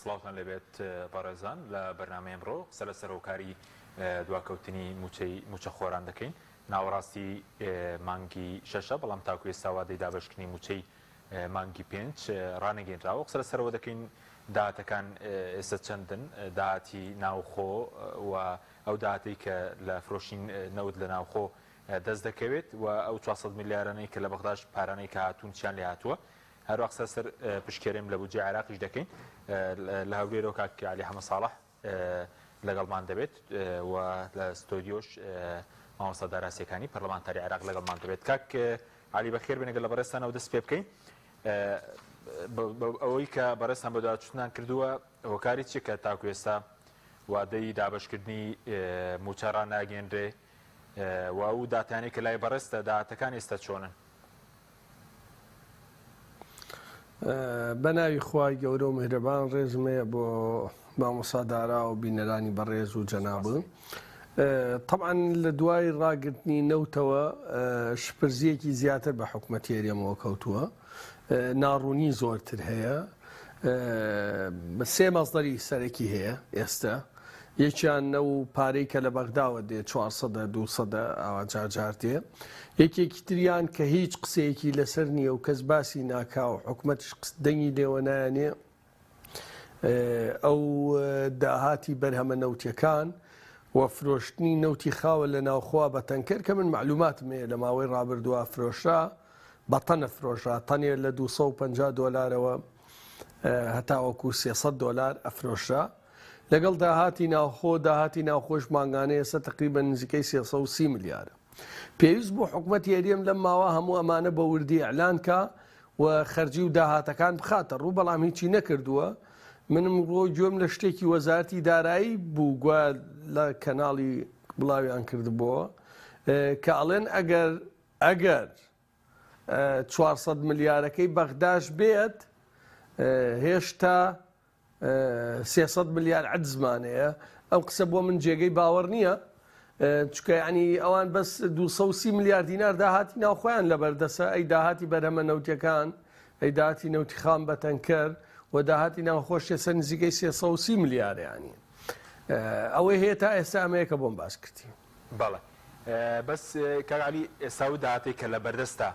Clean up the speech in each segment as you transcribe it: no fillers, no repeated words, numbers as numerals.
سڵاوتان لێبێت بەڕێزان لە بەرنامەی ئەمڕۆ قسە لەسەر هۆکاری دواکەوتنی مووچەی مووچەخۆران دەکەین ناوەڕاستی مانگی شەشە بەڵام تاکو ئێستا وادەی دابەشکردنی مووچەی مانگی پێنج ڕانەگەینراوە قسە لەسەرەوە دەکەین داهاتەکان ئێستا چەندن داهاتی ناوخۆ و ئەو داهاتەی کە لە فرۆشتنی نەوت لە ناوخۆ دەست دەکەوێت و ئەو 400 ملیارانەی کە لە بەغداش پارانەی کە هاتوون چیان لێ هاتووە هەروە قسە سەر پشکێرێم لە بودجەی عێراقیش دەکەین لە هەولێرەوە کاک عەلی حەمە ساڵح لەگەڵمان دەبێت و لە ستۆدیۆش مامۆستا داراسیەکانی پەرلەمانتاری عێراق لەگەڵمان دەبێت کاک علی بەخێر بێن گەل لە بەڕێزتانەوە دەست پێ بکەین ئەوەی کە بەڕێزتان بەدواداچوونتان کردووە هۆکاری چیە کە تاکو ئێستا وادەی دابەشکردنی مووچە ڕاناگەیەنرێ و ئەو داتانەی کە لای بەڕێزتە داهاتەکان ئێستا چۆنن؟ بە ناوی خوای گەورە و میهرەبان ڕێزم هەیە بۆ مامۆستا دارا و بینەرانی بەڕێز و جەنابم. طبعا لە دوای ڕاگرتنی نەوتەوە شپرزیەکی زیاتر بە حکومەتی هەرێمەوە کەوتووە ناڕوونی زۆرتر هەیە سێ مەزدەری سەرەکی هەیە ئێستا یەکیان ئەو پارەی کە لە بەغداوە دێ چوارسەدە دووسەدە ئاوا جار جار دێ یەکێکی تریان کە هیچ قسەیەکی لەسەر نییە و کەس باسی ناکا و حکومەتیش دەنگی لێوە نایەنێ ئەو داهاتی بەرهەمە نەوتیەکان و فرۆشتنی نەوتی خاوە لە ناوخوا بە تەنکەر کە من معلوماتم هەیە لە ماوەی ڕابردووە فرۆشرا بە تەنە فرۆشرا تەنێ لە 250 دۆلارەوە هەتاوەکو 300 دۆلار ئەفرۆشرا لەگەڵ داهاتی ناوخۆ، داهاتی ناوخۆش مانگانە ئێستا تەقریبەن نزیکەی 330 ملیارە. پێویست بوو حکومەتی هەرێم لەم ماوە هەموو ئەمانە بە وردی ئیعلان کا و خەرجی و داهاتەکان بخاتە ڕوو، بەڵام هیچی نەکردووە. منم ڕۆ گوێم لە شتێکی وەزارەتی دارایی بوو گوایە لە کەناڵی بڵاویان کردبۆوە کە ئەڵێن ئەگەر ئەگەر 400 ملیارەکەی بەغداش بێت هێشتا 300 ملیار عەجزمان هەیە ئەو قسە بۆ من جێگەی باوەڕ نییە چکە ینی ئەوان بەس 230 ملیار دینار داهاتی ناوخۆیان لەبەردەسە ئەی داهاتی بەرهەمە نەوتەکان ئەی داهاتی نەوتی خام بە تەنکەر و داهاتی ناوخۆش سەر نزیکەی 330 ملیار ینی ئەوەی هەیە تا ئێستا ئەمەیە کە بۆم باس کردی. بەڵێ بەس کاک عەلی ئێستا ئەو داهاتەی کە لە بەردەستە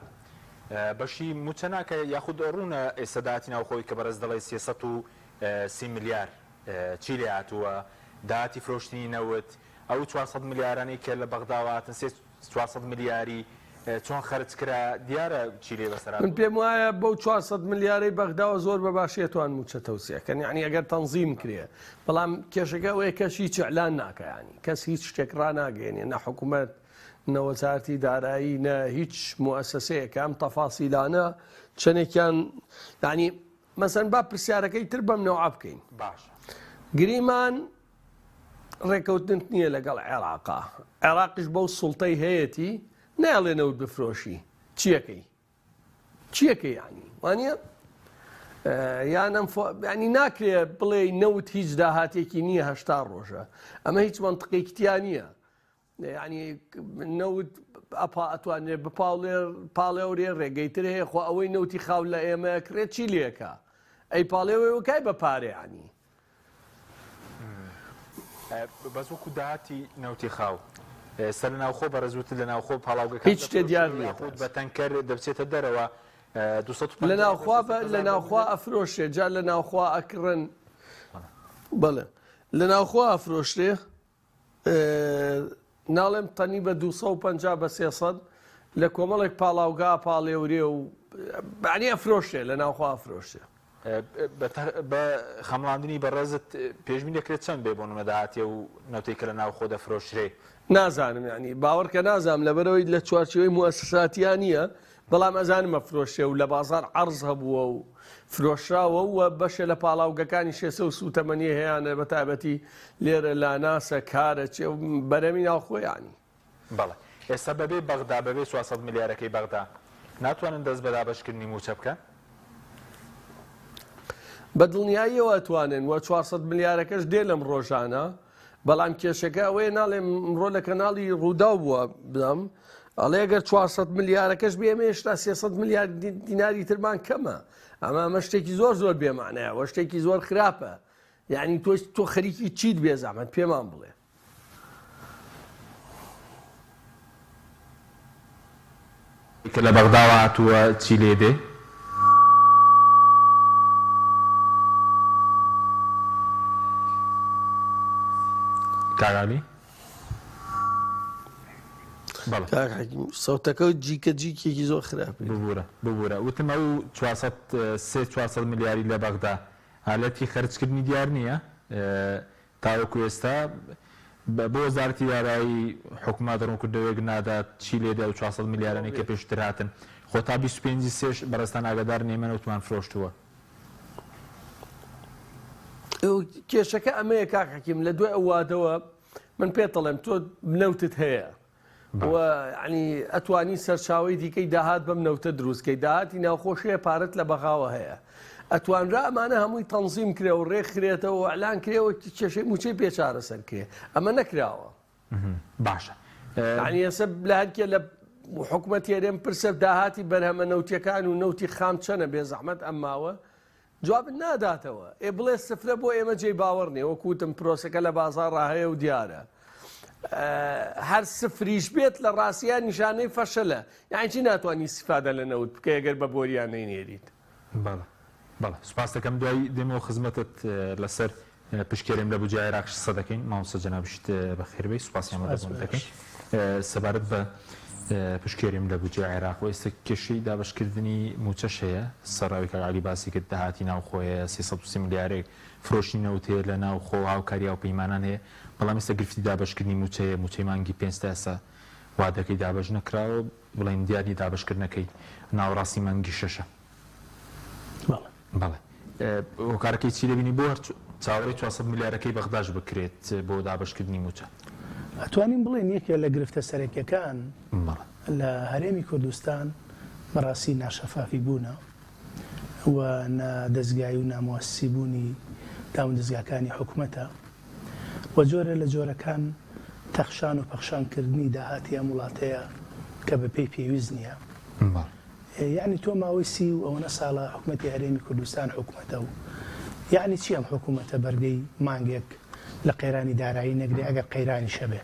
بەشی موچە ناکە یاخود ڕوونە ئێستا داهاتی ناوخۆی کە بەڕێز دەڵێ 330 ملیار چی لێ هاتووە داهاتی فرۆشتنی نەوت ئەو 400 ملیارانەی کە لە بەغداوە هاتن سێ 400 ملیاری چۆن خەرج کرا دیارە چی لێ بەسەر من پێم وایە بەو 400 ملیارەی بەغداوە زۆر بە باشی ئەتوان موچە تەوزیع کەن یعنی ئەگەر تەنزیم کرێ بەڵام کێشەکە ئەوەیە کەس هیچ ئیعلان ناکە ینی کەس هیچ شتێک ڕناگەێنێ نە حکوومەت نەوەزارتی دارایی نە هیچ موسسەیەکە ئەم تەفاسیلانە چەندێکیان ینی مەسەن با پرسیارەکەی تر بەم نەوە بکەین باش گریمان ڕێکەوتنت نییە لەگەڵ عێراقا عێراقیش بەو سوڵتەی هەیەتی نایڵێ نەوت بفرۆشی چیەکەی چیەکەی ینی وانە یان ئەم ینی ناکرێ بڵێ نەوت هیچ داهاتێکی نییە هەشتا ڕۆژە ئەمە هیچ منطقێکی تیا نییە ینی نەوت ئەپا ئەتوانرێ بپاڵێ پاڵێورێ ڕێگەی تر هەیە خۆ ئەوەی نەوتی خاو لە ئێمە کرێت چی لێکە ئەی پاڵێوەکای بە پارەیانی بەس وەکو داهاتی نەوتی خاو ئێستا لە ناوخۆ بەڕێز وتت لە ناوخۆ پاڵاوگەکان هیچ شتێ دیار نییە یاخود بە تەنکەر دەبچێتە دەرەوە 250 لە ناوخوا بە لە ناوخوا ئەفرۆشێ جا لە ناوخوا ئەکڕن بەڵێ لە ناوخوا ئەفرۆشرێ ناڵێم تەنی بە 250 بە 300 لە کۆمەڵێک پاڵاوگا پاڵێورێ و بەعنی ئەفرۆشێ لە ناوخوا ئەفرۆشێ. بە خەمڵاندنی بەڕێزت پێشبینی دەکرێت چەند بێ بۆ نمونە داهاتی ئەو نەوتەی کە لە ناوخۆ دەفرۆشرێ؟ نازانم یانی باوەڕکە نازانم لەبەرئەوەی لە چوارچێوەی موئەسەساتیا نییە بەڵام ئەزانم ئەفرۆشرێ و لە بازاڕ عەرز هەبووە و فرۆشراوە و بەشێ لە پاڵاوگەکانی شێسە و سووتەمەنی هەیانە بە تایبەتی لێرە لاناسە کارە چێ بەرەمی ناوخۆ یانی. بەڵێ ئێستا بەبێ بەغدا بەبێ 400 ملیارەکەی بەغدا ناتوانن دەست بە دابەشکردنی مووچە بکەن؟ بە دڵنیاییەوە ئەتوانن و 400 ملیارەکەش دێ لەم ڕۆژانە بەڵام کێشەکە ئەوەیە ناڵێم ئەمڕۆ لە کەناڵی ڕووداو بووە بڵام ئەڵێ ئەگەر 400 ملیارەکەش بێ ئێمە هێشتا 300 ملیار دیناری ترمان کەمە ئەمە ئەمە شتێکی زۆر زۆر بێمانایە وە شتێکی زۆر خراپە. یعنی تۆ تۆ خەریکی چیت بێزەحمەت پێمان بڵێ. کە لە بەغداوە هاتووە چی لێ دێ؟ کاک عەلی؟ بەڵێ. کاک حەکیم سەوتەکە جیکە جیکێکی زۆر خراپی. ببورە ببورە وتم ئەو 400 سێ 400 ملیاری لە بەغدا ئالەتی خەرجکردنی دیار نییە تاوەکو ئێستا بۆ وەزارەتی دارایی حکومەت ڕوونکردنەوەیەک نادات چی لێدێ ئەو 400 ملیارانەی کە پێشووتر هاتن خۆ تا 25 ی سێش بەڕێزتان ئاگادارن ئێمە نەوتمان فرۆشتووە. کێشەکە ئەمەیە کاک حەکیم لە دوای ئەو وادەوە من پێت دەڵێم تۆ نەوتت هەیە و یعنی ئەتوانی سەرچاوەی دیکەی داهات بەم نەوتە دروستکەی داهاتی ناوخۆش هەیە پارەت لە بەغاوە هەیە ئەتوانرا ئەمانە هەمووی تەنزیم کرێ و ڕێکخرێتەوە و ئەلان کرێەوە کێشەی موچەی پێ چارەسەر کرێ ئەمە نەکراوە باشە یعنی ئێستا لە هەرکێ لە حکومەت هەرێم پرسە داهاتی بەرهەمە نەوتیەکان و نەوتی خام چەنە بێ زەحمەت ئەم ماوە جوابت ناداتەوە. ئێ بڵێ سفرە بۆ ئێمە جێی باوەڕ نیە وەکو وتم پرۆسەکە لە بازاڕا هەیە و دیارە. هەر سفریش بێت لە ڕاستیا نیشانەی فەشەلە. یانی چی ناتوانی ئیستیفادە لە نەوت بکەی ئەگەر بە بۆریان نەینێریت؟ بەڵێ بەڵێ سوپاست دەکەم دوای دێمەوە خزمەتت لەسەر پشکێرێم لە بودجەی عێراق قسە دەکەین مامۆستا جەنابیشت بەخێربێی سوپاسی ئامادەبوونت دەکەین سەبارەت بە پشکێرێم لە بودجەی عێراق و ئێستا کێشەی دابەشکردنی مووچەش هەیە سەرڕاوی کاک عەلی باسی کرد داهاتی ناوخۆ هەیە 330 ملیارێک فرۆشتنی نەوت هەیە لە ناوخۆ هاوکاری هاوپەیمانان هەیە بەڵام ئێستا گرفتی دابەشکردنی مووچە هەیە مووچەی مانگی پێنج تا ئێستا وادەکەی دابەش نەکراوە بڵێن دیار نییە دابەشکردنەکەی ناوەڕاستی مانگی شەشە. بەڵێ. بەڵێ. هۆکارەکەی چی دەبینی بۆ هەر چاوەڕێی 400 ملیارەکەی بەغداش بکرێت بۆ دابەشکردنی مووچە؟ ئەتوانین بڵێین یەکێ لە گرفتە سەرەکیەکان لە هەرێمی کوردستان بەڕاستی ناشەفافی بوونە و نا دەزگایی و ناموەسسی بوونی دامودەزگاکانی حکومەتە و جۆرێ لە جۆرەکان تەخشان و پەخشان کردنی داهاتی ئەم وڵاتەیە کە بە پێی پێویست نییە. یەعنی تۆ ماوەی سی و ئەوەنە ساڵە حکومەتی هەرێمی کوردستان حکومەتە و یەعنی چی ئەم حکومەتە بەرگەی مانگێک لە قەیرانی دارایی نەگرێ ئەگەر قەیرانیش هەبێ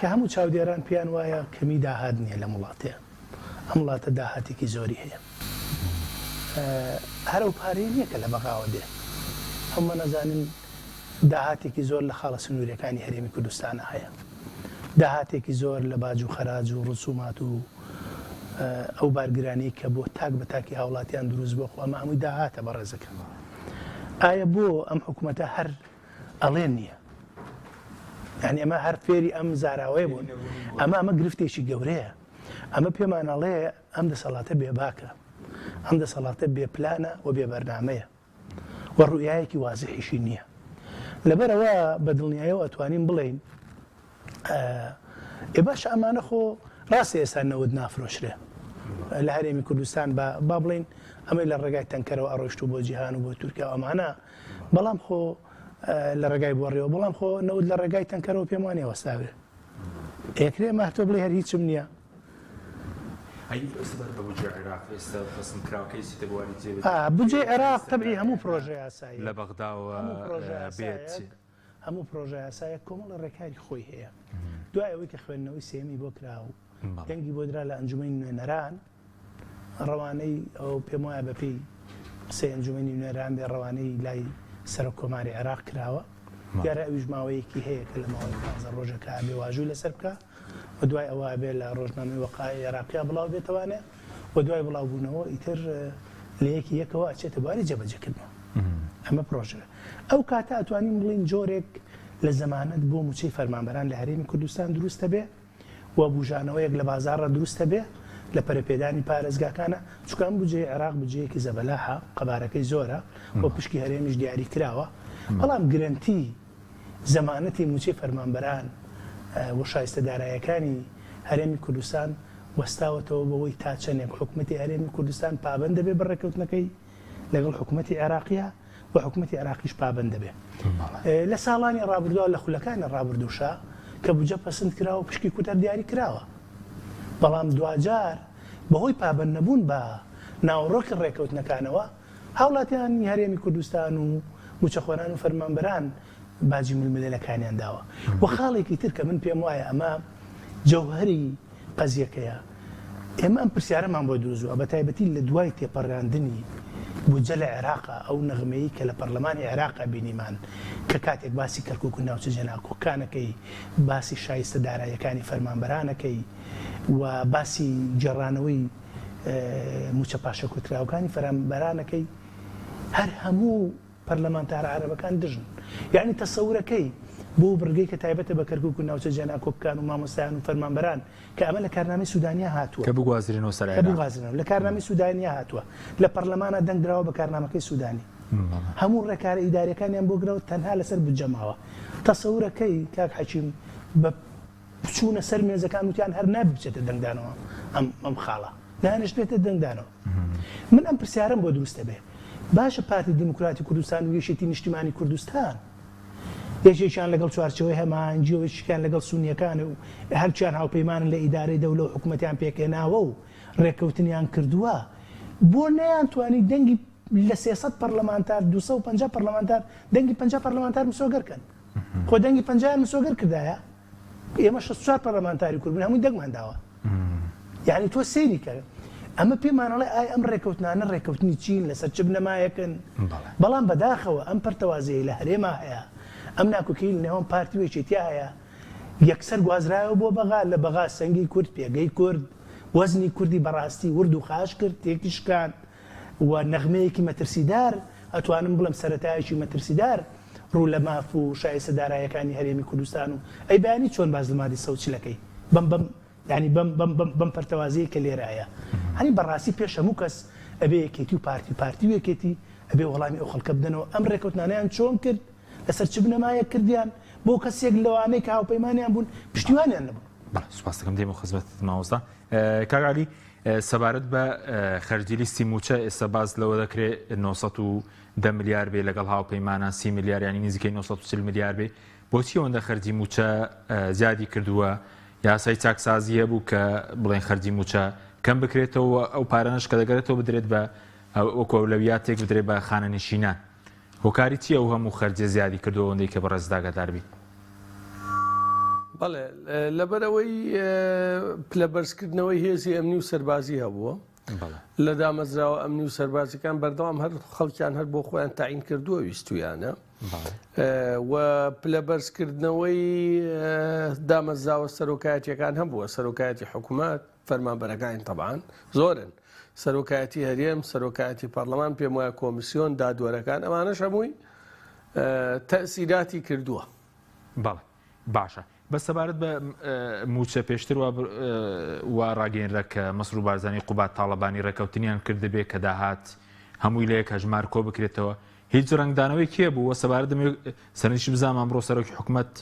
کە هەموو چاودێران پێیان وایە کەمی داهات نییە لەم وڵاتەیە ئەم وڵاتە داهاتێکی زۆری هەیە هەر ئەو پارەیە نییە کە لە بەغاوە دێ هەموو نەزانین داهاتێکی زۆر لە خاڵە سنووریەکانی هەرێمی کوردستانا هەیە. داهاتێکی زۆر لە باج و خەراج و ڕسومات و ئەو بارگرانیەی کە بۆ تاک بە تاکی هاوڵاتیان دروست بووە خۆ ئەمە هەمووی داهاتە بەڕێزەکەم. ئایا بۆ ئەم حکومەتە هەر ئەڵێن نییە؟ یانی ئەمە هەر فێری ئەم زاراوەیە بوون. ئەمە ئەمە گرفتێکی گەورەیە. ئەمە پێمان ئەڵێ ئەم دەسەڵاتە بێباکە. ئەم دەسەڵاتە بێ پلانە و بێ بەرنامەیە. و ڕوئیایەکی وازحیشی نییە. لەبەرئەوە بە دڵنیایەوە ئەتوانین بڵێین ئێ باشە ئەمانە خۆ ڕاستە ئێستا نەوت نافرۆشرێ لە هەرێمی کوردستان با با بڵین ئەمەی لە ڕێگای تەنکەرەوە ئەڕۆیشت و بۆ جیهان و بۆ تورکیا و ئەمانە بەڵام خۆ لە ڕێگای بۆڕیەوە بەڵام خۆ نەوت لە ڕێگای تەنکەرەوە پێم وانیە وەستاوێ ئێکرێ مە تۆ بڵێ هەر هیچم نییە بودجەی عێراق تەبعی هەموو پرۆژە یاسایەک لە بەغداوە بێت. هەموو پرۆژە یاسایەک کۆمەڵە ڕێکاری خۆی هەیە. دوای ئەوەی کە خوێندنەوەی سێیەمی بۆ کرا و دەنگی بۆ درا لە ئەنجومەنی نوێنەران، ڕەوانەی ئەو پێم وایە بەپێی قسەی ئەنجومەنی نوێنەران بێ ڕەوانەی لای سەرۆک کۆماری عێراق کراوە. دیارە ئەویش ماوەیەکی هەیە کە لە ماوەی 15 ڕۆژەکە ئەبێ واژووی لەسەر بکا. و دوای ئەوە ئەبێ لە ڕۆژنامەی وەقائیعی عێراقیا بڵاو بێتەوانێ و دوای بڵاو بوونەوە ئیتر لە یەکی یەکەوە ئەچێتە بواری جێبەجێکردنەوە. ئەمە پرۆژەکە. ئەو کاتە ئەتوانین بڵێین جۆرێک لە زەمانەت بۆ مووچەی فەرمانبەران لە هەرێمی کوردستان دروست ئەبێ و بوژانەوەیەک لە بازاڕا دروست ئەبێ لە پەرەپێدانی پارێزگاکانە، چونکە ئەم بودجەی عێراق بودجەیەکی زەبەلاحە، قەبارەکەی زۆرە و پشکی هەرێمیش دیاری کراوە، بەڵام گرەنتی زەمانەتی مووچەی فەرمانبەران و شایستە داراییەکانی هەرێمی کوردستان وەستاوەتەوە بەوەی تا چەندێک حکومەتی هەرێمی کوردستان پابەند دەبێت بە ڕێککەوتنەکەی لەگەڵ حکومەتی عێراقیە و حکومەتی عێراقیش پابەند دەبێت لە ساڵانی ڕابردووە لە خولەکانی ڕابردووشا کە بودجە پەسند کراوە و پشکی کورد هەر دیاری کراوە بەڵام دواجار بەهۆی پابەند نەبوون بە ناوەڕۆکی ڕێککەوتنەکانەوە هاوڵاتیانی هەرێمی کوردستان و. مووچەخۆران و فەرمانبەران باجی ململێنەکانیان داوە. وە خاڵێکی تر کە من پێم وایە ئەمە جەوهەری قەزیەکەیە، ئێمە ئەم پرسیارەمان بۆ دروست بووە بە تایبەتی لە دوای تێپەڕاندنی بودجە لە عێراقا ئەو نەغمەیەی کە لە پەرلەمانی عێراقا بینیمان کە کاتێک باسی کەرکوک و ناوچە جێناکۆکانەکەی باسی شایستە داراییەکانی فەرمانبەرانەکەی و باسی گێڕانەوەی موچە پاشەکوتکراوەکانی فەرامبەرانەکەی هەر هەموو پەرلەمانتارە عەرەبەکان دژن. یەعنی تەسەورەکەی بۆ بڕگەی کە تایبەتە بە کەرکوک و ناوچە جێناکۆکەکان و مامۆستایان و فەرمانبەران کە ئەمە لە کارنامەی سودانیا هاتووە. کە بگوازرێنەوە سەر کە عێراق. بگوازرێنەوە. لە کارنامەی سودانیا هاتووە. لە پەرلەمانا دەنگ دراوە بە کارنامەکەی سودانی. هەموو ڕێکارە ئیداریەکانیان بۆ گراوە تەنها لەسەر بودجە ماوە. تەسەورەکەی کاک حەکیم بە چوونە سەر مێزەکان وتیان هەر نابێ بچێتە دەنگدانەوە ئەم ئەم خاڵە نانێش بێتە دەنگدانەوە من ئەم پرسیارم بۆ دروست دەبێ باشە پارتی دیموکراتی کوردستان و یەکێتی نیشتیمانی کوردستان یەکێکیان لەگەڵ چوارچەوەی هەماهەنگی و یەکێکیان لەگەڵ سونیەکان و هەرچیان هاوپەیمانن لە ئیدارەی دەولە و حکوومەتیان پێکهێناوە و ڕێککەوتنیان کردووە بۆ نەیانتوانی دەنگی لە 300 پەرلەمانتار 250 پەرلەمانتار دەنگی 50 پەرلەمانتار مسۆگەر کەن خۆ دەنگی پەنجایان مسۆگەر کردایە ئێمە 64 پەرلەمانتاری کورد بووین هەمووی دەنگمان داوە یعنی تۆ سەیری کە ئەمە پێمانەڵێ ئای ئەم ڕێکەوتنانە ڕێکەوتنی چین لەسەر چ بنەمایەکن بەڵام بەداخەوە ئەم پەرتەوازەیە لە هەرێما هەیە ئەم ناکۆکی لە نێوان پارتی و یەکێتیا هەیە یەکسەر گوازرایەوە بۆ بەغا لە بەغا سەنگی کورد پێگەی کورد وەزنی کوردی بەڕاستی ورد و خاش کرد تێکی شکاند و نەغمەیەکی مەترسیدار ئەتوانم بڵێم سەرەتایەکی مەترسیدار ڕوو لە ماف و شایستە دارایەکانی هەرێمی کوردستان و ئەی بەیانی چۆن باس لە مادەی 140 ئەکەی بەم بەم یانی بەم بەم بەم بەم پەرتەوازەیە کە لێرە هەیە هەنی بەڕاستی پێش هەموو کەس ئەبێ یەکێتی و پارتی پارتی و یەکێتی ئەبێ وەڵامی ئەو خەڵکە بدەنەوە ئەم ڕێکەوتنانەیان چۆن کرد لەسەر چ بنەمایەک کردیان بۆ کەسێک لەوانەی کە هاوپەیمانیان بوون پشتیوانیان نەبوون. بەڵێ سوپاس دەکەم دێمە خزمەتت مامۆستا کاک عەلی سەبارەت بە خەرجی لیستی مووچە ئێستا باس لەوە دەکرێت 910 ملیار بێ لەگەڵ هاوپەیمانان 30 ملیار ینی نزیکەی 940 ملیار بێ بۆچی ئەوەندە خەرجی مووچە زیادی کردووە یاسای چاکسازی هەبوو کە بڵێن خەرجی مووچە کەم بکرێتەوە ئەو پارەنەش کە دەگەرێتەوە بدرێت بە وەکو ئەولەویاتێک بدرێت بە خانەنشینان هۆکاری چیە ئەو هەموو خەرجیە زیادی کردوە ئەوەندەی کە بەڕێزت ئاگادار بیت؟ بەڵێ لەبەرئەوەی پلە بەرزکردنەوەی هێزی ئەمنی و سەربازی هەبووە لە دامەزراوە ئەمنی و سەربازیەکان بەردەوام هەر خەڵکیان هەر بۆ خۆیان تاین کردووە ویستویانە و پلە بەرزکردنەوەی دامەزراوە سەرۆکایەتیەکان هەبووە سەرۆکایەتی حکوومەت فەرمانبەرەکانی تەبعەن زۆرن، سەرۆکایەتی هەرێم، سەرۆکایەتی پەڕلەمان، پێم وایە کۆمسیۆن، دادوەرەکان، ئەمانەش هەمووی تەئسیراتی کردووە. بەڵێ باشە بەس سەبارەت بە مووچە پێشتر وا ڕاگەیەنرا کە مەسرور بارزانی قوباد تاڵەبانی ڕێکەوتنیان کردبێ کە داهات هەمووی لە یەک هەژمار کۆ بکرێتەوە هیچ ڕەنگدانەوەی کێ بوو وە سەبارەت دەمەوێت سەرنجی بزانم ئەمڕۆ سەرۆکی حکومەت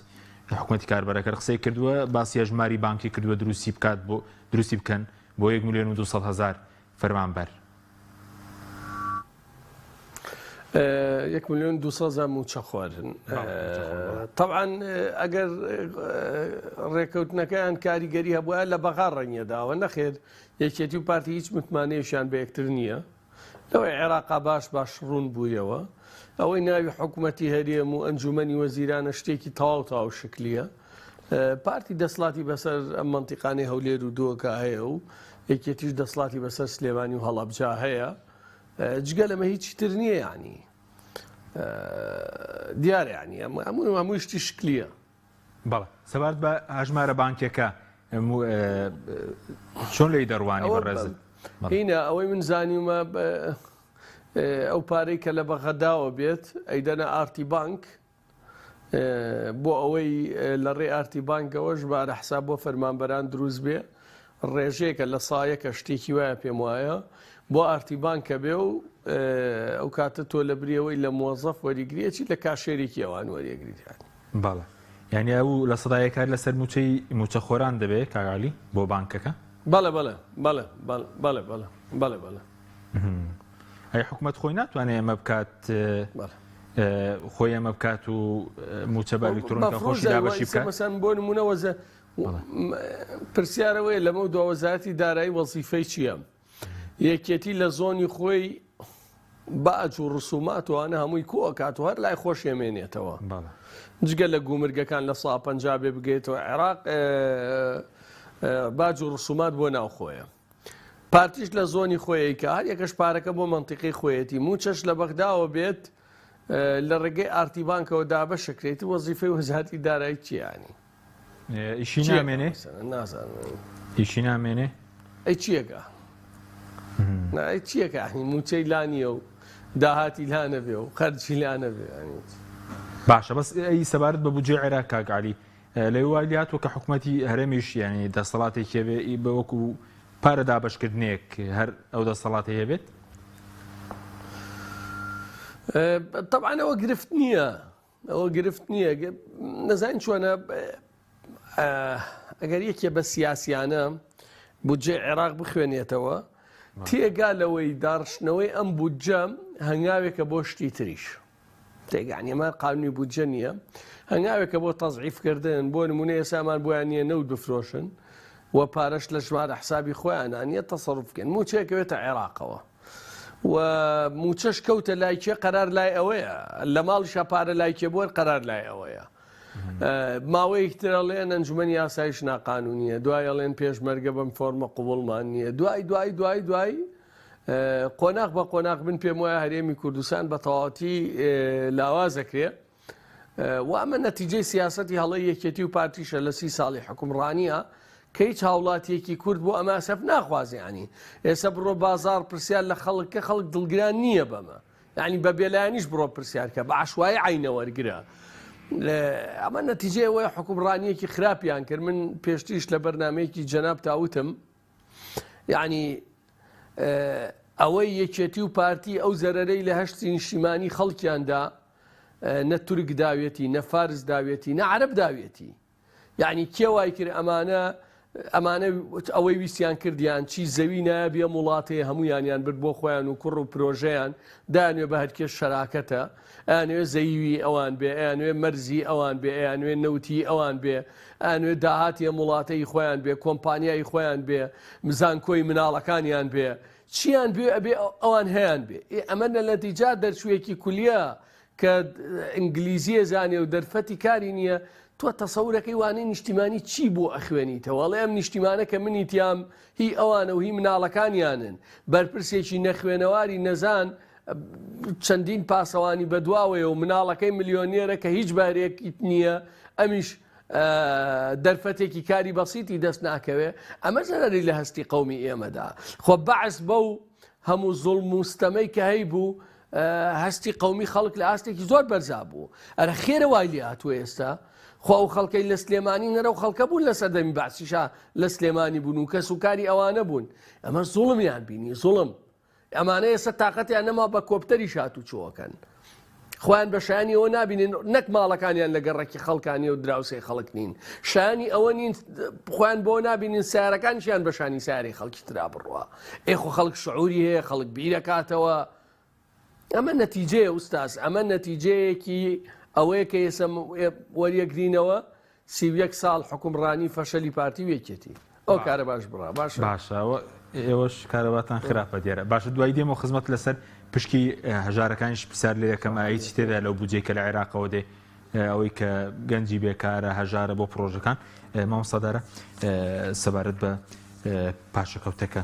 حکومەتی کاربەرەکەر قسەی کردووە باسی هەژماری بانکی کردووە دروستی بکات بۆ دروستی بکەن بۆ 1 میلیۆن و 200 هەزار فەرمانبەر. یەک میلیۆن 200 هەزار مووچەخۆرن تەبعەن ئەگەر ڕێکەوتنەکەیان کاریگەری هەبووە لە بەغا ڕەنگەداوە نەخێر یەکێتی و پارتی هیچ متمانەیەشیان بە یەکتر نییە لەوەی عێراقا باش باش ڕوون بوویەوە. ئەوەی ناوی حکومەتی هەرێم و ئەنجومەنی وەزیرانە شتێکی تەواو تەواو شکلیە. پارتی دەسڵاتی بەسەر ئەم مەنتیقانەی هەولێر و دۆکا هەیە و یەکێتیش دەسڵاتی بەسەر سلێمانی و هەڵەبجە هەیە. جگە لەمە هیچی تر نییە یانی. دیارە یانی هەموو هەمووی شتی شکلیە. بەڵێ سەبارەت بە هەژمارە بانکیەکە چۆن لێی دەڕوانی بەڕێزت؟ هینە ئەوەی من زانیومە ئەو پارەی کە لە بەغەداوە بێت ئەیدەنە ئارتی بانک بۆ ئەوەی لە ڕێ ئارتی بانکەوە ژمارە حساب بۆ فەرمانبەران دروست بێ ڕێژەیەکە لە سایەکە شتێکی وایە پێم وایە بۆ ئارتی بانکە بێ و ئەو کاتە تۆ لە بریەوەی لە مۆزەف وەریگریەکی لە کاشێرێکی ئەوان وەریەگریت یانی. بەڵێ یانی ئەو لە سەدا یەک هەر لەسەر مووچەی مووچەخۆران دەبێ کاک عەلی بۆ بانکەکە؟ بەڵێ بەڵێ بەڵێ بەڵێ بەڵێ بەڵێ بەڵێ بەڵێ. ئەی حکومەت خۆی ناتوانێ ئەمە بکات بەڵێ. خۆی ئەمە بکات و مووچە بە ئەلیکترۆنیکە خۆشی دابەشی بکات؟ مەسەن بۆ نمونە وەزە پرسیارەوەیە لەمە دوا وەزارەتی دارایی وەزیفەی چییە؟ یەکێتی لە زۆنی خۆی. باج و ڕسومات و ئەوانە هەمووی کۆ ئەکات و هەر لای خۆشی ئەمێنێتەوە. جگە لە گومرگەکان 50% بێ بگەیتەوە عێراق باج و ڕسومات بۆ ناوخۆیە. پارتیش لە زۆنی خۆیەی کە هەر یەکەش پارەکە بۆ مەنتیقەی خۆیەتی موچەش لە بەغداوە بێت لە ڕێگەی ئارتی بانکەوە دابەشەکرێت وەزیفەی وەزارەتی دارایی چیانی؟ ئیشی نامێنێ؟ نازانم. ئیشی نامێنێ؟ ئەی چیەکە؟ ئەی چیەکە ینی موچەی لا نییە و داهاتی لا نەبێ و خەرجی لا نەبێ باشە بەس ئەی سەبارەت بە بودجەی عێراق کاک عەلی لەوێ وای لێهاتووە کە حکومەتی هەرێمیش یانی دەسەڵاتێکی هەبێ بە وەکو پارە دابەشکردنێک هەر ئەو دەسەڵاتی هەبێت؟ طبعا ئەوە گرفت نییە ئەوە گرفت نییە نەزانین چۆنە ئەگەر یەکێ بە سیاسیانە بودجەی عێراق بخوێنێتەوە تێگا لەوەی داڕشتنەوەی ئەم بودجە هەنگاوێکە بۆ شتی تریش تێگانی ئەمە قانونی بودجە نییە هەنگاوێکە بۆ تەزعیفکردن بۆ نمونە ئێسامان بۆیان نییە نەوت بفرۆشن و پارەش لە ژمارە حسابی خۆیانە نییە تەسەڕف بکەن موچەیەکەوێتە عێراقەوە و موچەش کەوتە لای کێ قەرار لای ئەوەیە لە ماڵیشا پارە لای کێ بووە قەرار لای ئەوەیە ماوەیەک تر ئەڵێن ئەنجومەنی یاسایش ناقانونیە دوای ئەڵێن پێشمەرگە بەم فۆرمە قوبڵمان نییە دوای دوای دوای دوای قۆناغ بە قۆناغ من پێم وایە هەرێمی کوردستان بە تەواوەتی لاوازەکرێ و ئەمە نەتیجەی سیاسەتی هەڵەی یەکێتی و پارتیشە لە سی ساڵی حکومڕانیە کە هیچ هاوڵاتیەکی کورد بۆ ئەمە ئەسەف ناخوازێ ینی ئێستا بڕۆ بازار پرسیار لە خەڵک کە خەڵک دڵگران نییە بەمە یعنی بە بێلایەنیش بڕۆ پرسیارکە بە عشوایی عینە وەرگرە ئەمە نەتیجەی ئەوەیە حکومڕانیەکی خراپیان کرد من پێشتریش لە بەرنمەیەکی جەناب تاوتم یعنی ئەوەی یەکێتی و پارتی ئەو زەرەرەی لە هەشتی نیشتیمانی خەڵکیاندا نە تورک داوێتی نە فارس داوێتی نە عەرەب داوێتی یعنی کێ وای کرد ئەمانە ئەمانە ئەوەی ویستیان کردیان چی زەوی نایابی ئەم وڵاتەیە هەمویانیان برد بۆ خۆیان و کوڕ و پرۆژەیان دانوێ بە هەرکێش شەراکەتە ئەیانەوێ زەوی ئەوان بێ ئەیانەوێ مەرزی ئەوان بێ ئەیانەوێ نەوتی ئەوان بێ ئەیانەوێ داهاتی ئەم وڵاتە ی خۆیان بێ کۆمپانیای خۆیان بێ زانکۆی مناڵەکانیان بێ چیان بێ ئەبێ ئەوان هەیان بێ ئێ ئەمە لە نەتیجا دەرچوویەکی کولیە کە ئینگلیزیە زانێ و دەرفەتی کاری نییە تۆ تەسەورەکەی وانەی نیشتیمانی چی بۆ ئەخوێنیتەوە ئەڵێ ئەم نیشتیمانە کە منی تیام هی ئەوانە و هی مناڵەکانیانن بەرپرسێکی نەخوێنەواری نەزان چەندین پاسەوانی بەدواوەیە و مناڵەکەی ملیۆنێرە کە هیچ بارێکیت نییە ئەمیش دەرفەتێکی کاری بەسیتی دەست ناکەوێ ئەمە زەرەری لە هەستی قەومی ئێمەدا خۆ بەعس بەو هەموو زوڵم و ستەمەی کە هەیبوو هەستی قەومی خەڵک لە ئاستێکی زۆر بەرزا بوو ئەرە خێرە وای لێ هاتووە ئێستا خۆ ئەو خەڵکەی لە سلێمانی نەرە و خەڵکە بوون لە سەردەمی بەعسیشا لە سلێمانی بوون و کەس و کاری ئەوانە بوون ئەمە زوڵمیان بینی زوڵم ئەمانە ئێستا تاقەتیان نەما بە کۆپتەریش هاتوچۆکەن خۆیان بە شایانی ئەوە نابینن نەک ماڵەکانیان لە گەڕەکی خەڵکانی و دراوسێ خەڵک نین شایانی ئەوە نین خۆیان بۆ نابینن سیارەکانیشیان بە شانی سیارەی خەڵکی ترا بڕوا ئێ خۆ خەڵک شعوری هەیە خەڵک بیرەکاتەوە ئەمە نەتیجەیە ئوستاز ئەمە نەتیجەیەکی ئەوەیە کە ئێستا وەریەگرینەوە 31 ساڵ حکومڕانی فەشەلی پارتی و یەکێتی ئەو کارە باش بڕا باشە باشە ئێوەش کارەباتان خراپە دیارە باشە دوای دێمەوە خزمەت لەسەر پشکی هەژارەکانیش پرسیار لێ دەکەم ئایا چی تێدا لەو بودجەی کە لە عێراقەوە دێ ئەوەی کە گەنجی بێکارە هەژارە بۆ پرۆژەکان مامۆستا دارا سەبارەت بە پاشەکەوتەکە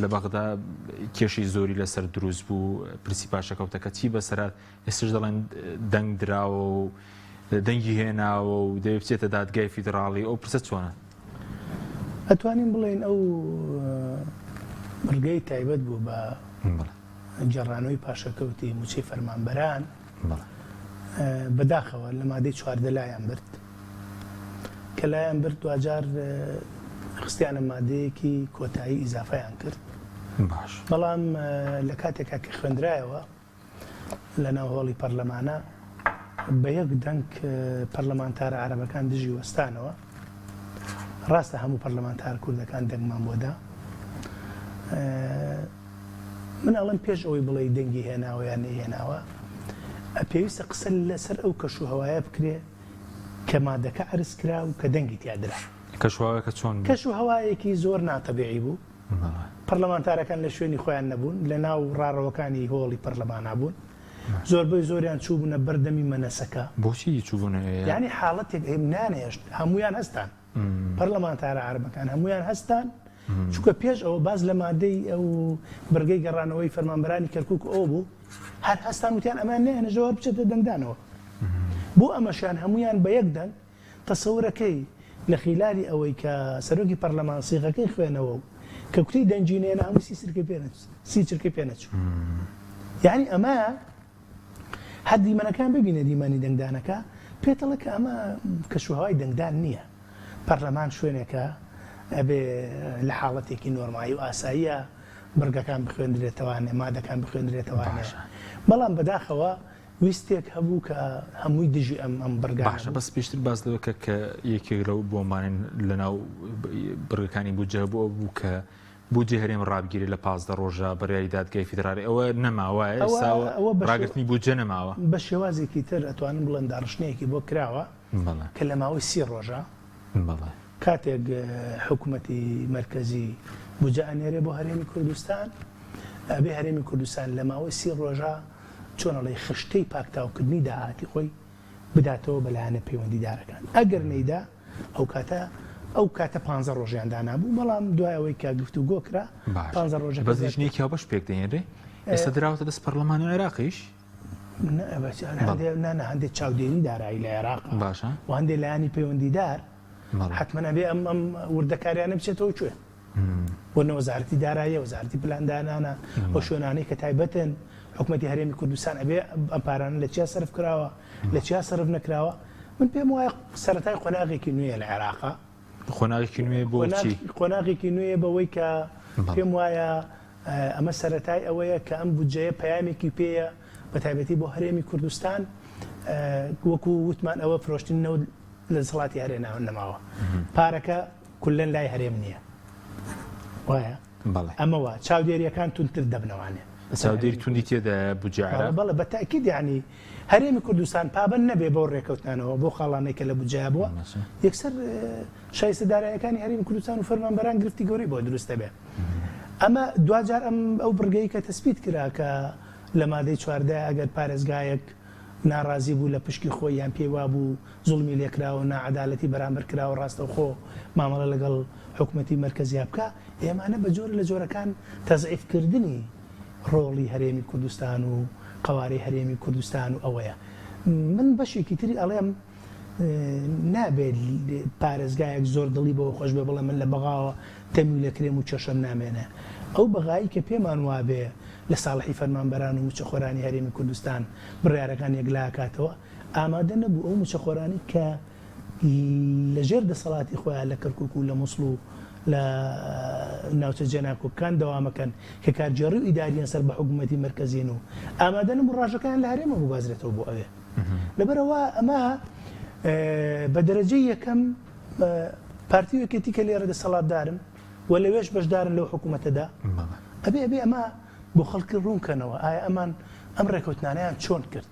لە بەغدا کێشەی زۆری لەسەر دروست بوو پرسی پاشەکەوتەکە چی بەسەرات ئێستش دەڵێن دەنگ دراوە و دەنگی هێناوە و دەوێت بچێتە دادگای فیدراڵی ئەو پرسە چۆنە؟ ئەتوانین بڵێین ئەو بڕگەی تایبەت بوو بە گێڕانەوەی پاشەکەوتی مووچەی فەرمانبەران بەداخەوە لە مادەی 14 لایان برد کە لایان برد دواجار خستیانە مادەیەکی کۆتایی ئیزافیان کرد باش بەڵام لە کاتێکا کە خوێندرایەوە لە ناو هۆڵی پەرلەمانا بە یەک دەنگ پەرلەمانتارە عەرەبەکان دژی وەستانەوە. ڕاستە هەموو پەرلەمانتارە کوردەکان دەنگمان بۆ دا. من ئەڵێم پێش ئەوەی بڵێی دەنگی هێناوە یان نەیهێناوە، پێویستە قسە لەسەر ئەو کەشوهەوایە بکرێ کە مادەکە عەرز کرا و کە دەنگی تیا درا. کەشوهەواکە چۆن بوو؟ کەشوهەوایەکی زۆر ناتەبیعی بوو. پەرلەمانتارەکان لە شوێنی خۆیان نەبوون، لە ناو ڕاڕەوەکانی هۆڵی پەرلەمانا بوون. زۆربەی زۆریان چووبوونە بەر دەمی مەنەسەکە. بۆچی چووبوونە ئەوێ؟ یانی حاڵەتێک نانێشت، هەموویان هەستان. پەرلەمانتارە عەرەبەکان هەموویان هەستان، چونکە پێش ئەوە باس لە مادەی ئەو بڕگەی گەڕانەوەی فەرمانبەرانی کەرکوک ئەوە بوو، هەر هەستان وتیان ئەمان نەیانێژەوە هەر بچێتە دەنگدانەوە. بۆ ئەمەشیان هەموویان بە یەک دەنگ تەسەورەکەی لە خیلالی ئەوەی کە سەرۆکی پەرلەمان سیغەکەی خوێنەوە و کە کوتی دەنگی نێنا هەمووی سی چرکەی پێ نەچوو سی چرکەی پێ نەچوو یعنی ئەمە هەر دیمەنەکان ببینە دیمەنی دەنگدانەکە پێتەڵە کە ئەمە کەشوهوای دەنگدان نییە پەرلەمان شوێنێکە ئەبێ لە حاڵەتێکی نۆرمایی و ئاساییە بڕگەکان بخوێندرێتەوانێ مادەکان بخوێندرێتەوانێ بەڵام بەداخەوە ویستێک هەبوو کە هەمووی دژی ئەم ئەم بڕگانە باشە بوو. بەس پێشتر باس لەوە کە کە یەکێک لەو بۆمبانەی لەناو بڕگەکانی بودجە هەبوو ئەوە بوو کە بودجەی هەرێم ڕابگیرێت لە 15 ڕۆژە بڕیاری دادگای فیدراڵی ئەوە نەماوە ئەوە ئێستا ئەوە بە شێ ڕاگرتنی بودجە نەماوە. بە شێوازێکی تر ئەتوانم بڵێم داڕشتنێکی بۆ کراوە بەڵێ. کە لە ماوەی سی ڕۆژە بەڵێ. کاتێک حکومەتی مەرکەزی بودجە ئەنێرێ بۆ هەرێمی کوردستان ئەبێ هەرێمی کوردستان لە ماوەی سی ڕۆژە چۆن ئەڵێی خشتەی پاکتاوکردنی داهاتی خۆی بداتەوە بە لایەنە پەیوەندیدارەکان، ئەگەر نەیدا ئەوکاتە ئەو کاتە پانزە ڕۆژیان دانابوو، بەڵام دوای ئەوەی کە گفتوگۆ کرا باشە پانزە ڕۆژەکە بەس زیاد کرا. لیژنەیەکی هاوبەش پێکدەهێنرێ؟ ئێستا دراوەتە دەست پەرلەمانی عێراقیش؟ نا بەس بەڵێ. هەندێ نا نا هەندێ چاودێری دارایی لە عێراقە باشە. و هەندێ لایەنی پەیوەندیدار بەڵێ. حەتمەن ئەبێ ئەم ئەم وردەکاریانە بچێتەوە کوێ؟ بۆ نە وەزارەتی داراییە، وەزارەتی پلاندانانە، ئەو شوێنانەی کە تایبەتن، حکومەتی هەرێمی کوردستان ئەبێ ئەم پارانە لە چیا سەرف کراوە، لە چیا سەرف نەکراوە. من پێم وایە سەرەتای قۆناغێکی نوێیە لە عێراقا. قۆناغێکی نوێ بۆ چی؟ قۆناغێکی نوێیە بەوەی کە پێم وایە ئەمە سەرەتای ئەوەیە کە ئەم بودجەیە پەیامێکی پێیە بە تایبەتی بۆ هەرێمی کوردستان وەکو وتمان ئەوە فرۆشتنی نەوت لە دەسەڵاتی هەرێ نەماوە. پارەکە کولەن لای هەرێم نییە وایە؟ بەڵێ. ئەمە وا چاودێریەکان توندتر دەبنەوانێ لەسەر چاودێری هەرێمی توندی کوردستان. تێدایە بودجە بەڵێ عێراق؟ بەڵێ بە تەئکید یانی هەرێمی کوردستان پابەند نەبێ بەو ڕێکەوتنانەوە بەو خاڵانەی کە لە بودجەیا بووە باشە. یەکسەر شایستە دارایەکانی هەرێمی کوردستان و فەرمانبەران گرفتی گەورەی بۆ دروست دەبێ. ئەمە دواجار ئەم ئەو بڕگەی کە تەسبیت کرا کە لە مادەی 14 ئەگەر پارێزگایەک ناڕازی بوو لە پشکی خۆی یان پێی وابوو زوڵمی لێکراوە و ناعەدالەتی بەرامبەر کراوە ڕاستەوخۆ مامەڵە لەگەڵ حکومەتی مەرکەزیا بکا، ئێمانە بە جۆرە لە جۆرەکان تەزعیف کردنی ڕۆڵی هەرێمی کوردستان و قەوارەی هەرێمی کوردستان و ئەوەیە. من بەشێکی تری ئەڵێم نابێت پارێزگایەک زۆر دڵی بەوە خۆش بێ بڵێ من لە بەغاوە تەمیل ئەکرێم و کێشەم نامێنێ. ئەو بەغایی کە پێمان وابێ لە ساڵحی فەرمانبەران و مووچەخۆرانی هەرێمی کوردستان بڕیارەکان یەکلاکاتەوە، ئامادە نەبوو ئەو مووچەخۆرانەی کە لە ژێر دەسەڵاتی خۆیان لە کەرکوک و لە موسڵ و لە ناوچە جێناکۆکەکان دەوامەکەن کە کارگێڕی و ئیداریان سەر بە حکوومەتی مەرکەزین و ئامادە نەبوو ڕاژەکەیان لە هەرێمەوە بگوازرێتەوە بۆ ئەوێ. لەبەرئەوە ئەمە بە دەرەجەی یەکەم پارتی و یەکێتی کە لێرە دەسەڵاتدارن و لەوێش بەشدارن لەو حکوومەتەدا ئەبێ ئەبێ ئەمە بۆ خەڵکی ڕوون کەنەوە ئایا ئەمان ئەم ڕێکەوتنانەیان چۆن کرد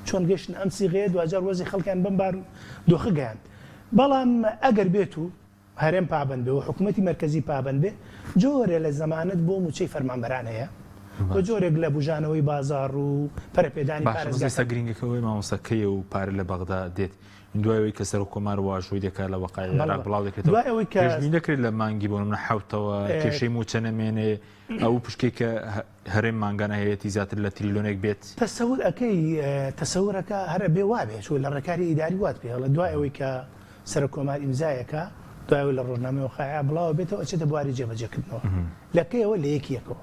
چۆن گەشتن ئەم سیغەیە دواجار وەزی خەڵکیان بەم بار و دۆخە گەیاند بەڵام ئەگەر بێت و هەرێم پابەند بێ و حکوومەتی مەرکەزی پابەند بێ، جۆرێ لە زەمانەت بۆ مووچەی فەرمانبەران هەیە و جۆرێک لە بوژانەوەی بازاڕ و پەرەپێدانی باشە بەس ئێستا پارێزگاکان. گرینگەکە ئەوەیە مامۆستا کەیە و پارە لە بەغدا دێت؟ دوای ئەوەی کە سەرۆک کۆمار واژۆی دەکات لە وەقایعی بەڵێ عێراق بەڵێ بڵاو دەکرێتەوە دوای ئەوەی کە پێشبینی دەکرێت لە مانگی بۆ نمونە حەوتەوە کێشەی مووچە نەمێنێ ئەو پشکەی کە هەرێم مانگانە هەیەتی زیاتر لە تریلۆنێک بێت؟ تەسەور ئەکەی تەسەورەکە هەر ئەبێ وابێ چونکە لە ڕێکاری ئیداری وات پێ ئەڵێ دوای ئەوەی کە سەرۆک کۆمار ئیمزای ئەکا دوای ئەوەی لە ڕۆژنامەی وەقائع بڵاو ئەبێتەوە ئەچێتە بواری جێبەجێکردنەوە لە کەیەوە لە یەکی یەکەوە